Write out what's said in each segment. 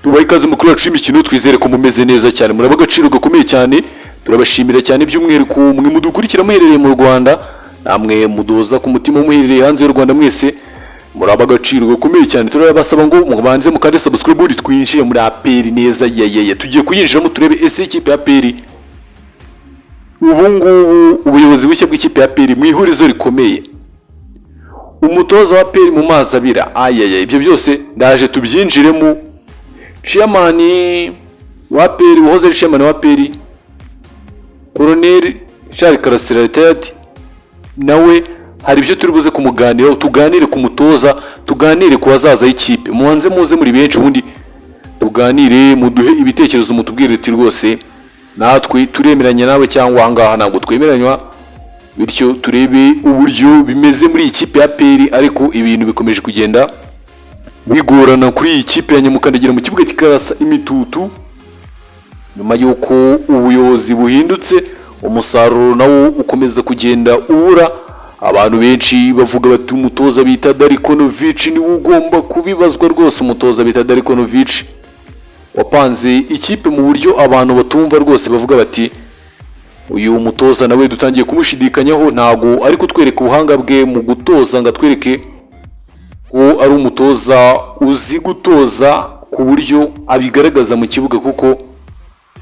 Tubahe ikaze mukuru wacu w'imikino. Twizere ko mumeze neza cyane, muraba agaciro gakomeye cyane. Turabashimira cyane by'umwihariko mwe mudukurikira muherereye mu Rwanda, namwe muduhoza ku mutima muherereye hanze y'u Rwanda. Mwese muraba agaciro gakomeye cyane. Turabasaba ngo mubanze mukande subscribe, ubundi twinjire muri APR neza. Yeyeye, tugiye kuyinjiramo turebe ese ikipe ya APR ubu ngubu, ubuyobozi bushya bw'ikipe ya APR mu ihurizo rikomeye, umutoza wa APR mu mazi abira. Ayaya, ibyo byose ndaje tubyinjiremo. Chairman wa APR, uwahoze ari chairman wa APR, Colonel Charles Karasira retired, nawe hari ibyo turi buze kumuganiraho. Tuganire ku mutoza, tuganire ku hazaza y'ikipe. Mubanze muze muri benshi, ubundi tuganire, muduhe ibitekerezo, mutubwire uti rwose natwe turemeranya nawe, cyangwa ahangaha ntabwo twemeranywa. Bityo turebe uburyo bimeze muri iyi kipe ya APR. Ariko ibintu bikomeje kugenda bigorana kuri iyi kipe ya Nyamukandagira mu kibuga kikarasa imitutu. Nyuma y'uko ubuyobozi buhindutse, umusaruro nawo ukomeza kugenda ubura. Abantu benshi bavuga bati umutoza bita Darko Novic niwe ugomba kubibazwa rwose. Umutoza bita Darko Novic wapanze ikipe mu buryo abantu batumva rwose, bavuga bati uyu mutoza nawe dutangiye kumushidikanyaho, ntago ari kutwereka ubuhanga bwe mu gutoza ngo atwereke ko ari umutoza uzi gutoza ku buryo abigaragaza mu kibuga, kuko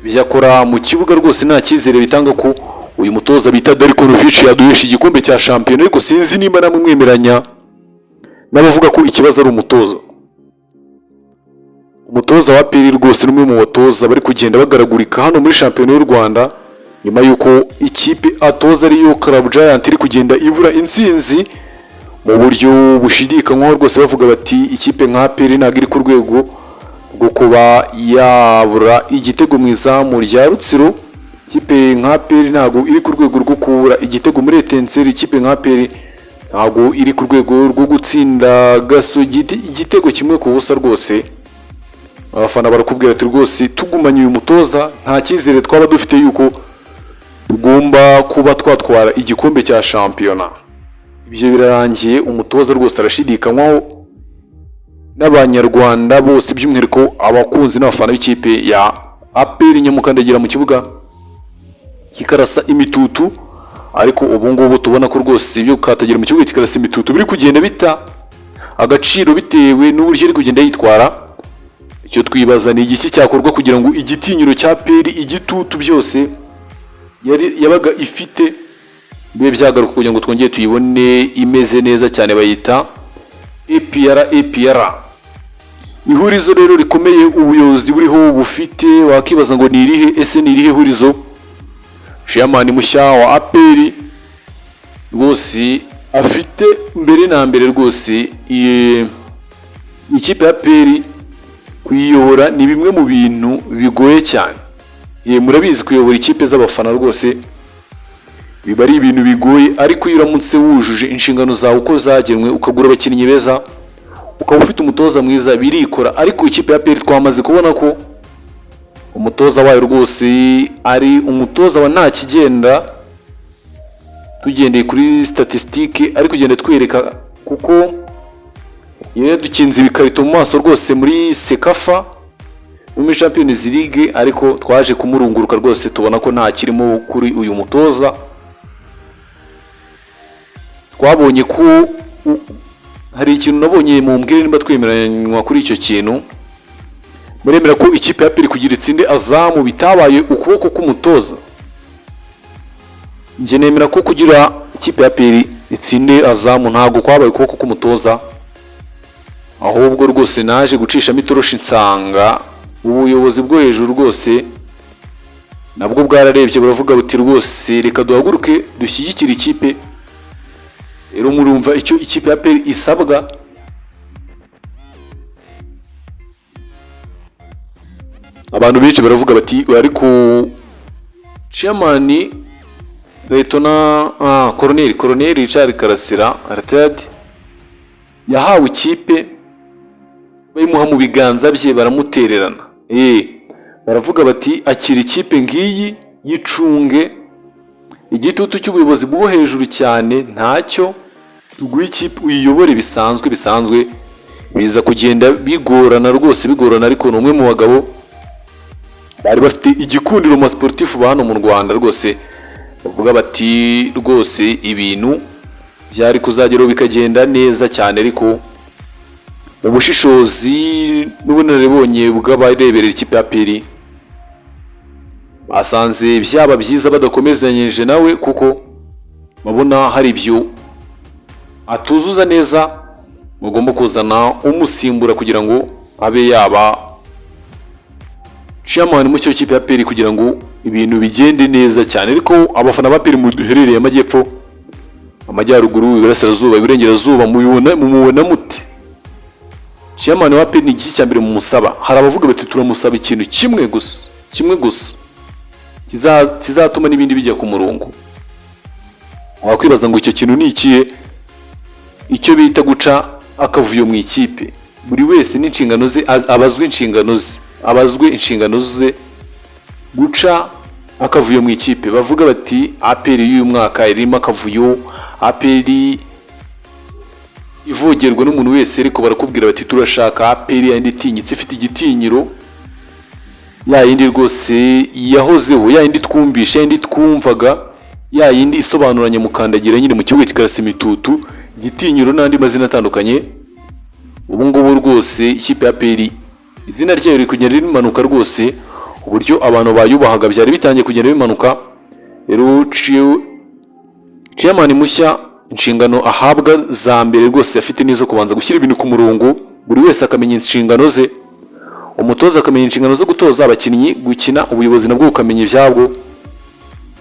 ibyo akora mu kibuga rwose nta cyizere bitanga ko uyu mutoza bita Darko Novic yaduhesha igikombe cya shampiyona. Ariko sinzi nimba namwe mwemeranya n'abavuga ko ikibazo ari umutoza. Umutoza wa APR rwose ni umwe mu batoza bari kugenda bagaragurika hano muri shampiyona y'u Rwanda, nyuma y'uko ikipe atoza ariyo Club Giant iri kugenda ibura intsinzi mu buryo bushidikanywaho rwose. Bavuga bati ikipe nka APR ntabwo iri ku rwego rwo kuba yabura igitego mu izamu rya Rutsiro, ikipe nka APR ntabwo iri ku rwego rwo kubura igitego muri Etincelles, ikipe nka APR ntabwo iri ku rwego rwo gutsinda Gasogi igitego 1-0. Rwose abafana barakubwira ati rwose tugumanye uyu mutoza nta cyizere twaba dufite yuko tugomba kuba twatwara igikombe cya shampiyona. Ibyo birarangiye, umutoza rwose arashidikanywaho n'Abanyarwanda bose, by'umwihariko abakunzi n'abafana b'ikipe ya APR Nyamukandagira mu kibuga kikarasa imitutu. Ariko ubu ngubu tubona ko rwose ibyo gukatagira mu kibuga kikarasa imitutu biri kugenda bita agaciro bitewe n'uburyo iri kugenda yitwara. Icyo twibaza ni igiki cyakorwa kugira ngo igitinyiro cya APR, igitutu byose yari yabaga ifite bibe byagaruka, kugira ngo twongere tuyibone imeze neza cyane. Bayita APR APR. Ihurizo rero rikomeye ubuyobozi buriho bufite, wakibaza ngo ni irihe? Ese ni irihe hurizo chairman mushya wa APR rwose afite? Mbere na mbere rwose ikipe ya APR kuyiyobora ni bimwe mu bintu bigoye cyane. Murabizi, kuyobora ikipe z'abafana rwose biba ari ibintu bigoye, ariko iyo uramutse wujuje inshingano zawe uko zagenwe, ukagura abakinnyi beza, ukaba ufite umutoza mwiza, birikora. Ariko ikipe ya APR twamaze kubona ko umutoza wayo rwose ari umutoza wa nta kigenda, tugendeye kuri statistique ari kugenda twereka, kuko iyo yadukinze ibikarito mu maso rwose muri CECAFA no muri Champions League. Ariko twaje kumurunguruka rwose, tubona ko nta kirimo kuri uyu mutoza. Twabonye ko hari ikintu nabonye, mumbwire nimba twemeranywa kuri icyo kintu. Muremera ko ikipe ya APR kugira itsinde Azam bitabaye ukuboko k'umutoza? Njye nemera ko kugira ikipe ya APR itsinde Azam ntabwo kwabaye ukuboko k'umutoza, ahubwo rwose naje gucishamo itoroshi nsanga ubuyobozi bwo hejuru rwose nabwo bwararebye, buravuga buti rwose reka duhaguruke dushyigikire ikipe. Rero murumva icyo ikipe ya APR isabwa. Abantu benshi baravuga bati ariko chairman Leyetona Colonel Richard Karasira retired yahawe ikipe, bayimuha mu biganza bye, baramutererana. Baravuga bati akira ikipe ngiyi, yicunge, igitutu cy'ubuyobozi bwo hejuru cyane ntacyo, tuguhe ikipe uyiyobore bisanzwe bisanzwe. Biza kugenda bigorana rwose, bigorana, ariko ni umwe mu bagabo bari bafite igikundiro mu sportif ba hano mu Rwanda rwose, bavuga bati rwose ibintu byari kuzageraho bikagenda neza cyane. Ariko mu bushishozi n'ubunararibonye bw'abareberera ikipe ya APR, basanze byaba byiza badakomezanyije nawe, kuko babona hari ibyo atuzuza neza, bagomba kuzana umusimbura kugira ngo abe yaba chairman mushya w'ikipe ya APR, kugira ngo ibintu bigende neza cyane. Ariko abafana ba APR muduherereye amajyepfo, amajyaruguru, iburasirazuba, iburengerazuba, mubibona, mumubona mute chairman wa APR? Ni igiki cya mbere mumusaba? Hari abavuga bati turamusaba ikintu kimwe gusa, kimwe gusa kizatuma n'ibindi bijya ku murongo. Wakwibaza ngo icyo kintu ni ikihe? Icyo bita guca akavuyo mu ikipe, buri wese n'inshingano ze, abazwe inshingano ze, abazwe inshingano ze. Guca akavuyo mu ikipe, bavuga bati APR y'uyu mwaka irimo akavuyo, APR ivogerwa n'umuntu wese. Ariko barakubwira bati turashaka APR yindi itinyitse, ifite igitinyiro, ya yindi rwose yahozeho, ya yindi twumvishe, ya yindi twumvaga, ya yindi isobanuranye mukandagira nyine mu kibuga kikarasa imitutu, igitinyiro n'andi mazina atandukanye. Ubu ngubu rwose ikipe ya APR izina ryayo riri kugenda rimanuka rwose, uburyo abantu bayubahaga byari bitangiye kugenda bimanuka. Rero chairman mushya, inshingano ahabwa za mbere rwose afite n'izo kubanza gushyira ibintu ku murongo, buri wese akamenya inshingano ze, umutoza akamenya inshingano zo gutoza, abakinnyi gukina, ubuyobozi nabwo bukamenya ibyabwo,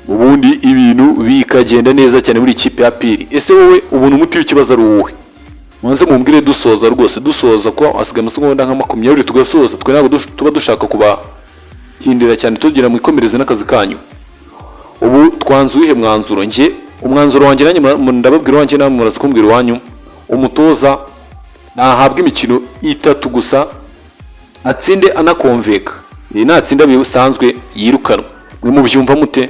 ubundi ibintu bikagenda neza cyane muri ikipe ya APR. Ese wowe ubona umuti w'ikibazo ari uwuhe? Mubanze mumbwire dusoza rwose, dusoza, ko hasigaye amasegonda nka 20 tugasoza. Twe ntabwo tuba dushaka kubatindira cyane, tugira mu ikomereze n'akazi kanyu. Ubu twanze uwihe mwanzuro? Njye umwanzuro wanjye, nanjye ndababwira uwanjye, namwe muraza kumbwira iwanyu. Umutoza nahabwa imikino itatu gusa, atsinde anakonveka. Iyi natsinda bisanzwe yirukanwa. Mwe mubyumva mute?